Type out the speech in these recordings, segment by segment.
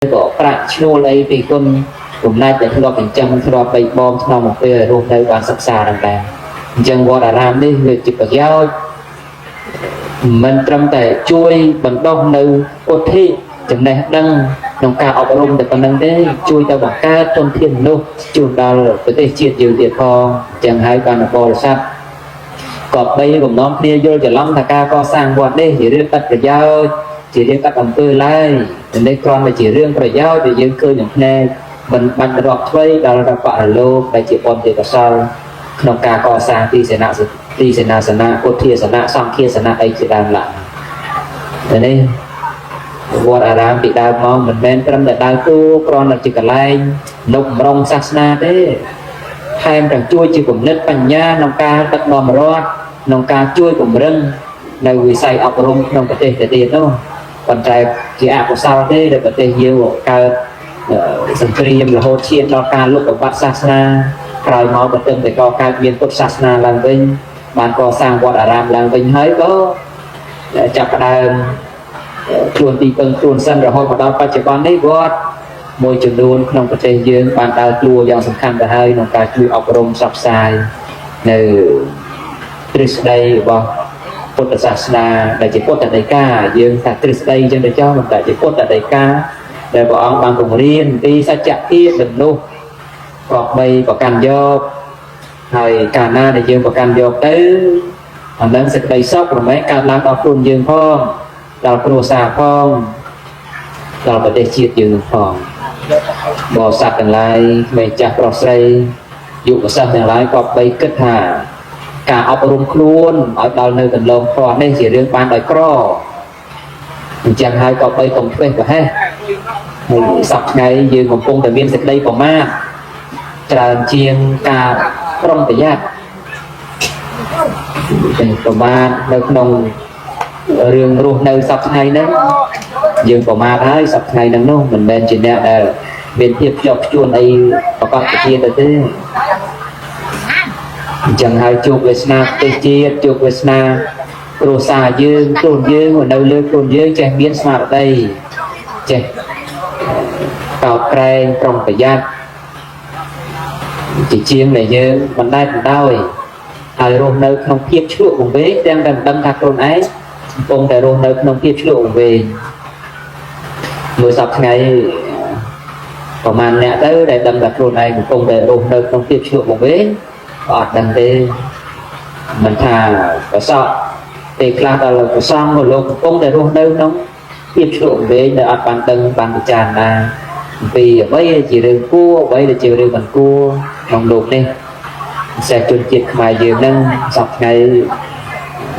ក៏ប្រាក់ឈ្នួលអីពីគុណបំណាច់ដែលធ្លាប់ចិញ្ចឹមធ្លាប់បីបងក្នុងមួយពេលរស់នៅបានសិក្សានឹងដែរអញ្ចឹងវត្តអារាមនេះវាជាប្រយោជន៍មិនត្រឹមតែជួយបណ្ដុះនៅពុទ្ធិចំណេះដឹងក្នុងការអប់រំតែប៉ុណ្្នឹងទេជួយទៅបង្កើតធនធានមនុស្សជូនដល់ប្រទេសជាតិយើងទៀតផងអញ្ចឹងហើយបានបរិស័ទក៏បីបំណងគ្នាយល់ច្រឡំថាការកសាងវត្តនេះជារឿងឥតប្រយោជន៍ជារឿងឥតអំពើឡើយនេះគ្រាន់តែជារឿងប្រយោជន៍ដែលយើងឃើញនឹងភ្នែកមិនបាច់រាប់ថ្វីដល់បរលោកដែលជាបុណ្យជាកុសលក្នុងការកសាងទីសេនាទីសេនាសនៈពុទ្ធាសនៈសង្ឃាសនៈអីជាដើមឡើយតែនេះវត្តអារាមពីដើមមកមិនមែនត្រឹមតែដើរតួគ្រាន់តែជាកន្លែងនុកម្រងសាសនាទេថែមទាំងជួយជាគំនិតបញ្ញាក្នុងការដឹកនាំរដ្ឋក្នុងការជួយពង្រឹងនៅវិស័យអប់រំក្នុងប្រទេសទៅទៀតនោះប៉ុន្តែជាអកុសលទេដែលប្រទេសយើងកើតសង្គ្រាមរហូតឈានដល់ការលុបបំបាត់សាសនាក្រោយមកបន្ទឹមតែក៏កើតមានពុទ្ធសាសនាឡើងវិញបានកសាងវត្តអារាមឡើងវិញហើយក៏ចាប់ផ្ដើមខ្លួនទីពឹងខ្លួនសិនរហូតមកដល់បច្ចុប្បន្ននេះវត្តមួយចំនួនក្នុងប្រទេសយើងបានដើរតួយ៉ាងសំខាន់ទៅហើយក្នុងការជួយអប់រំផ្សព្វផ្សាយនៅទ្រឹស្ដីរបស់ពុទ្ធសាសនាដែលជាពុទ្ធដីកាយើងថាទ្រឹស្ដីអញ្ចឹងទៅចោះមិនតែជាពុទ្ធដីកាដែលព្រះអង្គបានពង្រៀនពីសច្ចភាពមនុស្សក៏បីប្រកាន់យកហើយកាលណាដែលយើងប្រកាន់យកទៅអានឹងសេចក្តីសុខរមែងកើតឡើងដល់ខ្លួនយើងផងដល់គ្រួសារផងដល់ប្រទេសជាតិយើងផងបរិស័ទទាំងឡាយក្មេងចាស់ប្រុសស្រីយុវសិស្សទាំងឡាយក៏បីគិតថាការអប់រំខ្លួនឲ្យដល់នៅកន្លងធម៌នេះជារឿងបានដោយក្រអញ្ចឹងហើយក៏បីកុំធ្វេសប្រហែសហើយសប្តាហ៍ថ្ងៃយើងកំពុងតែមានសេចក្តីប្រមាទច្រើនជាងការប្រុងប្រយ័ត្នទាំងប្រមាទនៅក្នុងរឿងរស់នៅសប្តាហ៍ថ្ងៃហ្នឹងយើងប្រមាទហើយសប្តាហ៍ថ្ងៃហ្នឹងនោះមិនមែនជាអ្នកដែលមានភាពខ្ជាប់ខ្ជួនអីប្រកបជាទៅទេអញ្ចឹងហើយជោគវាសនាប្រទេសជាតិជោគវាសនាគ្រួសារយើងខ្លួនយើងនៅលើខ្លួនយើងចេះមានស្មារតីចេះកោតក្រែងប្រុងប្រយ័ត្នជាជាងដែលយើងបណ្ដែតបណ្ដោយហើយរស់នៅក្នុងភាពឆ្លក់វង្វេងទាំងតែមិនដឹងថាខ្លួនឯងកំពុងតែរស់នៅក្នុងភាពឆ្លក់វង្វេងមួយសប្តាហ៍ថ្ងៃប្រហែលអ្នកទៅដែលដឹងថាខ្លួនឯងកំពុងតែរស់នៅក្នុងភាពឆ្លក់វង្វេងក៏អត់ដឹងទេមិនថាប្រសក់ពេលខ្លះដល់ប្រសងក៏លោកកំពុងតែរស់នៅក្នុងភាពឆ្លក់វង្វេងដែលអត់បានដឹងបានពិចារណាអំពីអ្វីដែលជារឿងគួរអ្វីដែលជារឿងមិនគួរក្នុងលោកនេះពិសេសជនជាតិខ្មែរយើងហ្នឹងសប្តាហ៍ថ្ងៃ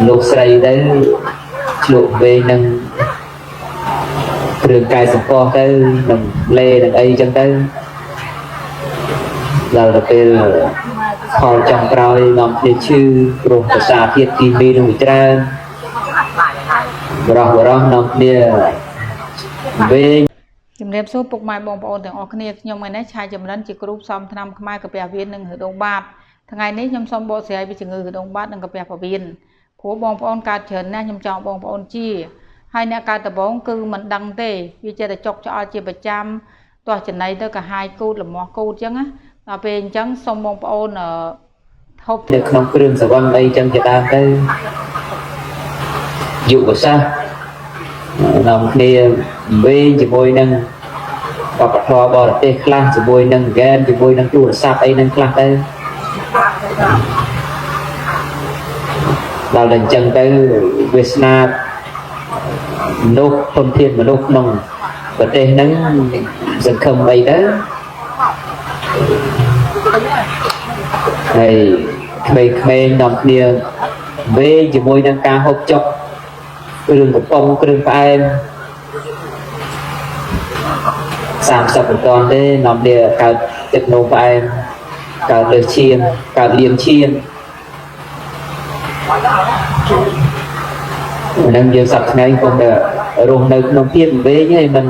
លោកស្រីទៅឆ្លក់វែងនឹងគ្រឿងកាយសម្ផស្សទៅនឹងលេនឹងអីចឹងទៅដល់ទៅពេលផលចុងក្រោយនាំគ្នាឈឺព្រោះប្រសាធាតុគីមីនឹងវាច្រើនបរោះបរោះនាំគ្នាវែង ជំរាបសួរពុកម៉ែបងប្អូនទាំងអស់គ្នាខ្ញុំថ្ងៃនេះឆាយចម្រិនជាគ្រូផ្សំថ្នាំខ្មែរកាពះវៀននិងហឺដងបាតថ្ងៃនេះខ្ញុំសូមបកស្រាយពីជំងឺហឺដងបាតនិងកាពះពោះវៀនព្រោះបងប្អូនកើតច្រើនណាស់ខ្ញុំចង់បងប្អូនជាហើយអ្នកកើតដំបូងគឺមិនដឹងទេវាចេះតែចុកឆ្អល់ជាប្រចាំទាស់ចំណីទៅកាហាយគូតលមាស់គូតអញ្ចឹងណាដល់ពេលអញ្ចឹងសូមបងប្អូនហូប នៅក្នុងគ្រឿងសង្វឹងអីចឹងជាដើមទៅយុវសាស្ត្រនាំគ្នាវែងជាមួយនឹងវប្បធម៌បរទេសខ្លះជាមួយនឹងហ្គេមជាមួយនឹងទូរស័ព្ទអីនឹងខ្លះទៅដល់តែអញ្ចឹងទៅវាសនាមនុស្សធនធានមនុស្សក្នុងប្រទេសហ្នឹងសង្ឃឹមអីទៅហើយក្មេងៗនាំគ្នាវែងជាមួយនឹងការហូបចុកគ្រឿងកំប៉ុងគ្រឿងផ្អែម30បន្តទេនាំគ្នាកើតទឹកនោមផ្អែមកើតលើសឈាមកើតលៀមឈាមនឹងយើងសប្តាហ៍ថ្ងៃកំពុងតែរស់នៅក្នុងភាពវែងហើយមិន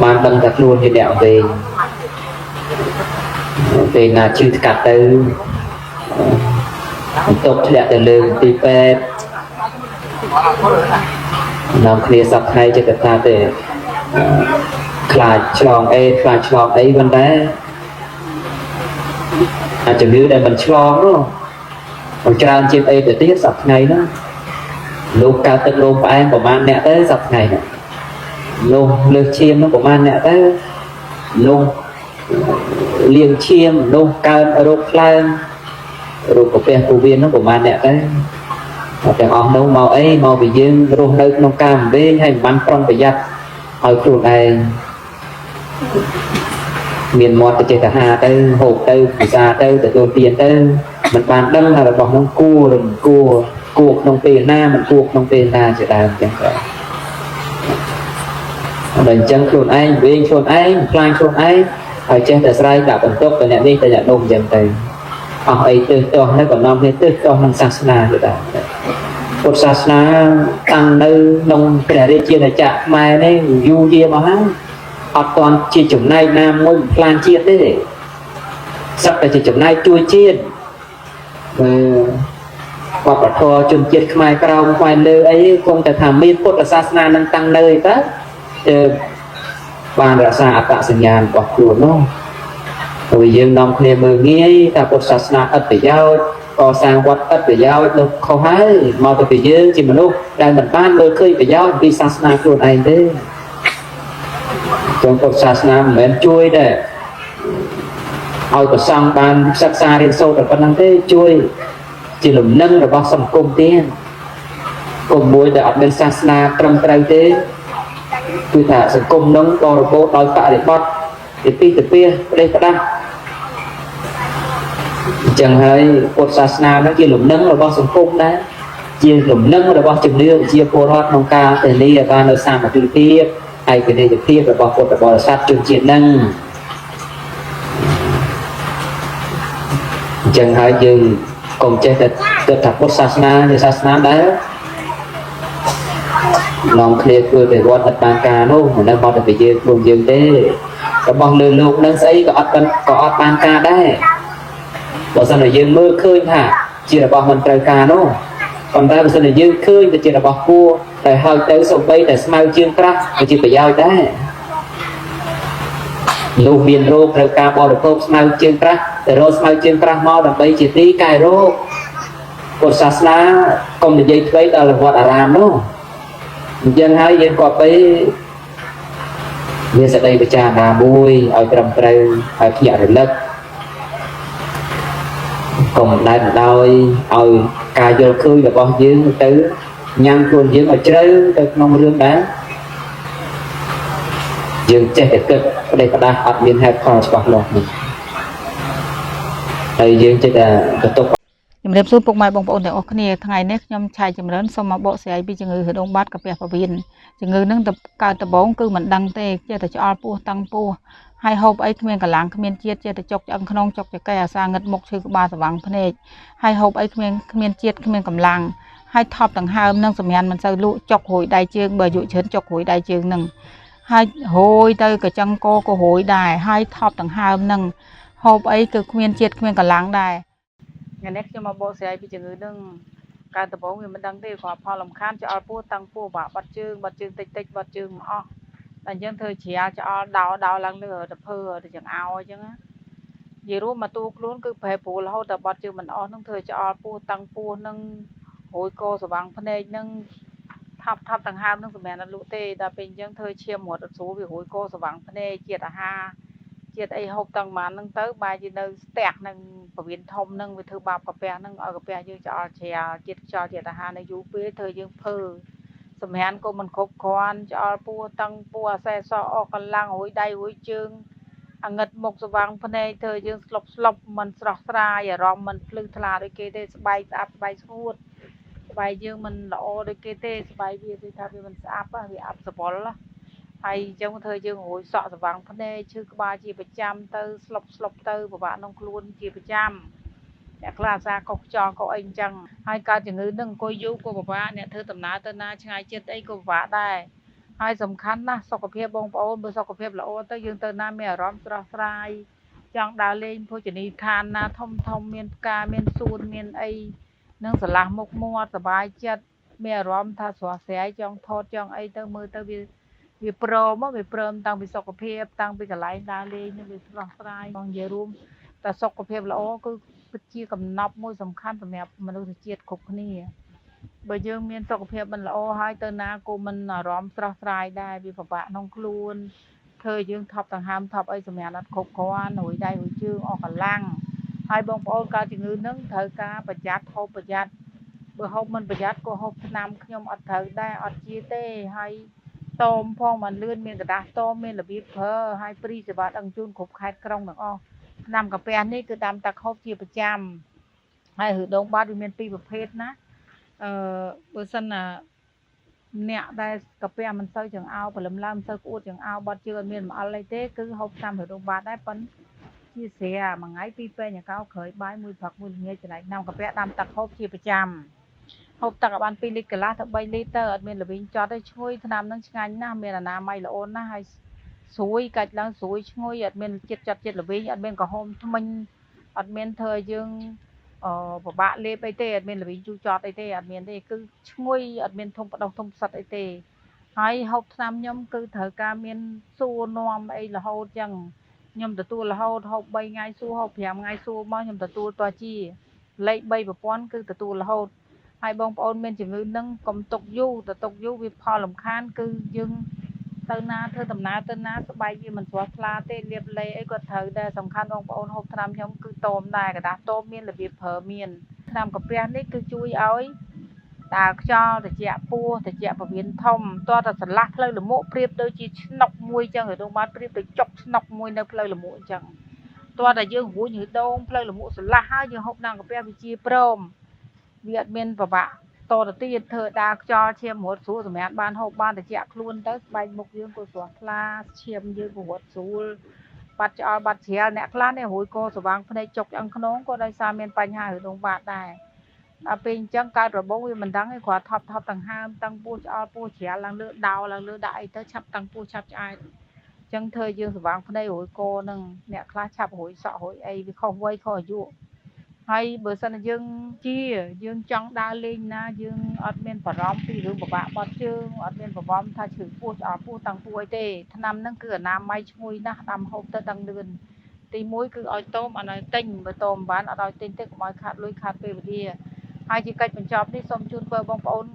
បានដឹងថាខ្លួនជាអ្នកវែងពេលណាឈឺថ្កាត់ទៅបន្ទប់ធ្លាក់ទៅលើទីពេទ្យនាំគ្នាសប្តាហ៍ថ្ងៃចិត្តថាទេ ខ្លាចឆ្លងអេខ្លាចឆ្លងអីប៉ុន្តែអាចជំងឺដែលមិនឆ្លងនោះมันច្រើនជាងអេទៅទៀតសប្តាហ៍ថ្ងៃហ្នឹងលោកកើតទឹកនោមផ្អែមប្រហែលអ្នកទៅសប្តាហ៍ថ្ងៃហ្នឹងលោកលើសឈាមនោះប្រហែលអ្នកទៅលោកលាងឈាមនោះកើនរោគខ្លើងរោគកាពះពោះវៀននោះប្រហែលអ្នកទៅទាំងអស់នោះមកអីមកពីយើងរស់នៅក្នុងកាមវែងហើយមិនបានប្រុងប្រយ័ត្នឲ្យខ្លួនឯងមានមាត់ទៅចេះតែហាទៅហូបទៅពិសាទៅទទួលទានទៅមិនបានដឹងថារបស់នោះគួរឬមិនគួរគួរក្នុងពេលណាមិនគួរក្នុងពេលណាជាដើមចឹងទៅដល់អញ្ចឹងខ្លួនឯងវែងខ្លួនឯងខ្លាញ់ខ្លួនឯងហើយចេះតែស្រែកដាក់បន្ទុកទៅអ្នកនេះទៅអ្នកនោះអញ្ចឹងទៅអស់អីទើសទាស់នៅកំណំគ្នាទើសទាស់ក្នុងសាសនាទៅដែរពុទ្ធសាសនាតាំងនៅក្នុងព្រះរាជាណាចក្រខ្មែរនេះយូរយារមកហើយអត់ទាន់ជាចំណែកណាមួយបំផ្លាញជាតិទេសឹកតែជាចំណែកជួយជាតិអឺវប្បធម៌ជនជាតិខ្មែរក្រោមខ្មែរលើអីគង់តែថាមានពុទ្ធសាសនានឹងតាំងនៅឯតើទើបបានរក្សាអត្តសញ្ញាណរបស់ខ្លួននោះព្រោះយើងនាំគ្នាមើលងាយថាពុទ្ធសាសនាឥតប្រយោជន៍កសាងវត្តឥតប្រយោជន៍នោះខុសហើយមកទៅពីយើងជាមនុស្សដែលមិនបានមើលឃើញប្រយោជន៍ពីសាសនាខ្លួនឯងទេក្នុងពុទ្ធសាសនាមិនមែនជួយដែរឲ្យប្រសង់បានសិក្សារៀនសូត្រតែប៉ុណ្្នឹងទេជួយជាលំនឹងរបស់សង្គមទៀតគុំមួយដែលអត់មានសាសនាត្រឹមត្រូវទេគឺថាសង្គមនឹងបរិបូរណ៍ដោយបរិបទទីពីទៅពីប្រទេសផ្ដាស់អញ្ចឹងហើយពុទ្ធសាសនានឹងជាលំនឹងរបស់សង្គមដែរជាលំនឹងរបស់ជំនឿជាពលរដ្ឋក្នុងការធានាឲ្យបាននូវសាមគ្គីភាពឯករាជ្យភាពរបស់ពុទ្ធបរិស័ទជនជាតិនឹងអញ្ចឹងហើយយើងកុំចេះតែគិតថាពុទ្ធសាសនាជាសាសនាដែលនាំគ្នាធ្វើទៅវត្តអត់បានការនោះមិនដឹងមកតែពីយើងខ្លួនយើងទេរបស់លើលោកនឹងស្អីក៏អត់ក៏អត់បានការដែរបើសិនជាយើងមើលឃើញថាជារបស់មិនត្រូវការនោះប៉ុន្តែបើសិនជាយើងឃើញទៅជារបស់គួរតែហើយទៅសូម្បីតែស្មៅជើងក្រាស់ក៏ជាប្រយោជន៍ដែរនោះមានរោគត្រូវការបរិភោគស្មៅជើងក្រាស់ទៅរកស្មៅជើងក្រាស់មកដើម្បីជាទីកែរោគពុទ្ធសាសនាកុំនិយាយថ្មីដល់វត្តអារាមនោះអញ្ចឹងហើយយើងក៏ទៅមានសេចក្តីពិចារណាមួយឲ្យត្រឹមត្រូវឲ្យភ្ញាក់រលឹកកុំដែលបណ្ដោយឲ្យការយល់ឃើញរបស់យើងទៅញ៉ាំងខ្លួនយើងឲ្យជ្រៅទៅក្នុងរឿងដែរយើងចេះតែគិតផ្ដេសផ្ដាស់អត់មានហេតុផលច្បាស់លាស់នេះហើយយើងចេះតែបន្ទុក ជំរាបសួរពុកម៉ែបងប្អូនទាំងអស់គ្នាថ្ងៃនេះខ្ញុំឆៃចម្រើនសូមមកបកស្រាយពីជំងឺហឺដងបាតកាពះពោះវៀនជំងឺនឹងទៅកើតដំបូងគឺមិនដឹងទេចេះតែឆ្អល់ពោះតឹងពោះហើយហូបអីគ្មានកម្លាំងគ្មានជាតិចេះតែចុកឆ្អឹងខ្នងចុកចង្កេះអាសាងឹតមុខឈឺក្បាលស្វាងភ្នែកហើយហូបអីគ្មានជាតិគ្មានកម្លាំងហើយថប់ដង្ហើមនឹងសម្រានមិនសូវលក់ចុករួយដៃជើងបើអាយុច្រើនចុករួយដៃជើងនឹងហើយរួយទៅក៏ចឹងកក៏រួយដែរហើយថប់ដង្ហើមនឹងហូបអីគឺគ្មានជាតិគ្មានកម្លាំងដែរថ្ងៃនេះខ្ញុំមកបកស្រាយពីជំងឺនឹងកើតដំបូងវាមិនដឹងទេគ្រាន់ផលលំខានឆ្អល់ពោះតឹងពោះបាក់បាត់ជើងបាត់ជើងតិចតិចបាត់ជើងមិនអស់តែអញ្ចឹងធ្វើជ្រាលឆ្អល់ដោដោឡើងលើទៅភើទៅចង្អោអញ្ចឹងណានិយាយរួមមកតួខ្លួនគឺប្រែប្រួលរហូតតែបាត់ជើងមិនអស់នឹងធ្វើឆ្អល់ពោះតឹងពោះនឹងរួយកស្វាងភ្នែកនឹងថប់ថប់ដង្ហើមនឹងសម្រាប់អត់លក់ទេដល់ពេលអញ្ចឹងធ្វើឈាមរត់អត់ស្រួលវារួយកស្វាងភ្នែកជាតិអាហារជាតិអីហូបតាំងម៉ានហ្នឹងទៅបែរជានៅស្ទះនឹងពវៀនធំហ្នឹងវាធ្វើបាបកាពះហ្នឹងឲ្យកាពះយើងឆ្អល់ជ្រាលជាតិខ្យល់ជាតិអាហារនៅយូរពេលធ្វើយើងភើសម្រានក៏មិនគ្រប់គ្រាន់ឆ្អល់ពោះតឹងពោះអាសេសអស់កម្លាំងរួយដៃរួយជើងអាងឹតមុខស្វាងភ្នែកធ្វើយើងស្លុបស្លុបមិនស្រស់ស្រាយអារម្មណ៍មិនភ្លឺថ្លាដូចគេទេស្បែកស្អាប់ស្បែកស្ងួតស្បែកយើងមិនល្អដូចគេទេស្បែកវាគឺថាវាមិនស្អាប់វាអាប់សវលហើយអញ្ចឹងធ្វើយើងរួយសក់ស្វាងភ្នែកឈឺក្បាលជាប្រចាំទៅស្លុបស្លុបទៅពិបាកក្នុងខ្លួនជាប្រចាំអ្នកខ្លះអាសាកុសខ្យល់កុសអីអញ្ចឹងហើយកើតជំងឺនឹងអង្គុយយូរក៏ពិបាកអ្នកធ្វើដំណើរទៅណាឆ្ងាយចិត្តអីក៏ពិបាកដែរហើយសំខាន់ណាស់សុខភាពបងប្អូនបើសុខភាពល្អទៅយើងទៅណាមានអារម្មណ៍ស្រស់ស្រាយចង់ដើរលេងភោជនីយដ្ឋានណាធំធំមានផ្កាមានសួនមានអីនឹងស្រឡះមុខមាត់សប្បាយចិត្តមានអារម្មណ៍ថាស្រស់ស្រាយចង់ថតចង់អីទៅមើលទៅវា វាព្រមវាព្រមតាំងពីសុខភាពតាំងពីកន្លែងដើរលេងនឹងវាស្រស់ស្រាយបងនិយាយរួមតែសុខភាពល្អគឺពិតជាកំណប់មួយសំខាន់សម្រាប់មនុស្សជាតិគ្រប់គ្នាបើយើងមានសុខភាពមិនល្អហើយទៅណាក៏មិនអារម្មណ៍ស្រស់ស្រាយដែរវាពិបាកក្នុងខ្លួនធ្វើយើងថប់ដង្ហើមថប់អីសម្រាប់អត់គ្រប់គ្រាន់រួយដៃរួយជើងអស់កម្លាំងហើយបងប្អូនកើតជំងឺនឹងត្រូវការប្រយ័ត្នហូបប្រយ័ត្នបើហូបមិនប្រយ័ត្នក៏ហូបថ្នាំខ្ញុំអត់ត្រូវដែរអត់ជាទេហើយតមផងមិនលឿនមានក្រដាសតមមានរបៀបប្រើហើយព្រីសេវាដឹកជូនគ្រប់ខេត្តក្រុងទាំងអស់ថ្នាំកាពះនេះគឺដាំទឹកហូបជាប្រចាំហើយឬដងបាត់វាមានពីរប្រភេទណាអឺបើសិនណាអ្នកដែលកាពះមិនសូវចង្អោព្រលឹមឡើងមិនសូវក្អួតចង្អោបាត់ជើងអត់មានម្អិលអីទេគឺហូបថ្នាំឬដងបាត់ដែរប៉ុន្តែជាស្រាមួយថ្ងៃពីរពេងកោក្រោយបាយមួយព្រឹកមួយល្ងាចចំណែកថ្នាំកាពះដាំទឹកហូបជាប្រចាំហូបទឹកឲ្យបាន2លីត្រកន្លះទៅ3លីត្រទៅអត់មានល្វីងចត់ទេឈ្ងុយថ្នាំនឹងឆ្ងាញ់ណាស់មានអនាម័យល្អណាស់ហើយស្រួយកាច់ឡើងស្រួយឈ្ងុយអត់មានជាតិចត់ជាតិល្វីងអត់មានក្រហមធ្មេញអត់មានធ្វើឲ្យយើងអឺពិបាកលេបអីទេអត់មានល្វីងជូរចត់អីទេអត់មានទេគឺឈ្ងុយអត់មានធំបដោះធំផ្សិតអីទេហើយហូបថ្នាំខ្ញុំគឺត្រូវការមានសួរនាំអីរហូតចឹងខ្ញុំទទួលរហូតហូប3ថ្ងៃសួរហូប5ថ្ងៃសួរមកខ្ញុំទទួលតជាលេខ3ប្រព័ន្ធគឺទទួលរហូតហើយបងប្អូនមានជំងឺនឹងកុំទុកយូរទៅទុកយូរវាផលលំខានគឺយើងទៅណាធ្វើដំណើរទៅណាស្បែកវាមិនស្រស់ថ្លាទេលាបលេអីក៏ត្រូវដែរសំខាន់បងប្អូនហូបថ្នាំខ្ញុំគឺតមដែរក្រដាសតមមានរបៀបប្រើមានថ្នាំកាពះនេះគឺជួយឲ្យដើរខ្យល់ត្រជាក់ពោះត្រជាក់ពោះវៀនធំតោះតែស្រឡះផ្លូវលមុខប្រៀបដូចជាឆ្នុកមួយចឹងឬដងបានប្រៀបដូចចុកឆ្នុកមួយនៅផ្លូវលមុខអញ្ចឹងតោះតែយើងរួញឬដងផ្លូវលមុខស្រឡះហើយយើងហូបថ្នាំកាពះវាជាព្រមវាអត់មានប្របាក់តទៅទៀតធ្វើដើរខ្យល់ឈាមរត់ស្រួលសម្រាប់បានហូបបានត្រជាក់ខ្លួនទៅស្បែកមុខយើងក៏ស្រស់ថ្លាឈាមយើងក៏រត់ស្រួលបាត់ឆ្អល់បាត់ជ្រាលអ្នកខ្លះនេះរួយកស្វាងភ្នែកចុកឆ្អឹងខ្នងក៏ដោយសារមានបញ្ហារឿងបាតដែរដល់ពេលអញ្ចឹងកើតរបូវាមិនដឹងទេគ្រាន់ថប់ថប់ដង្ហើមតាំងពោះឆ្អល់ពោះជ្រាលឡើងលើដោឡើងលើដាក់អីទៅឆាប់តាំងពោះឆាប់ឆ្អែតអញ្ចឹងធ្វើយើងស្វាងភ្នែករួយកនឹងអ្នកខ្លះឆាប់រួយសក់រួយអីវាខុសវ័យខុសអាយុហើយបើសិនជាយើងជាយើងចង់ដើរលេងណាយើងអត់មានបារម្ភពីរឿងពិបាកបត់ជើងអត់មានបារម្ភថាឈឺពោះឆ្អល់ពោះតាំងពោះអីទេថ្នាំហ្នឹងគឺអនាម័យឈ្ងុយណាស់ដាំហូបទៅដឹងលឿនទី1គឺឲ្យតូមអត់ឲ្យទិញបើតូមមិនបានអត់ឲ្យទិញទេកុំឲ្យខាតលុយខាតពេលវេលាហើយជាកិច្ចបញ្ចប់នេះសូមជូនពរបងប្អូន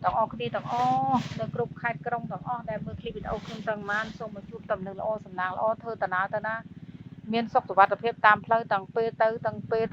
ទាំងអស់គ្នាទាំងអស់នៅគ្រប់ខេត្តក្រុងទាំងអស់ដែលមើលឃ្លីបវីដេអូខ្ញុំទាំងម៉ានសូមមកជួបតំណែងល្អសំណាងល្អធ្វើដំណើរទៅណាមានសុខសុវត្ថិភាពតាមផ្លូវតាំងពេលទៅតាំងពេល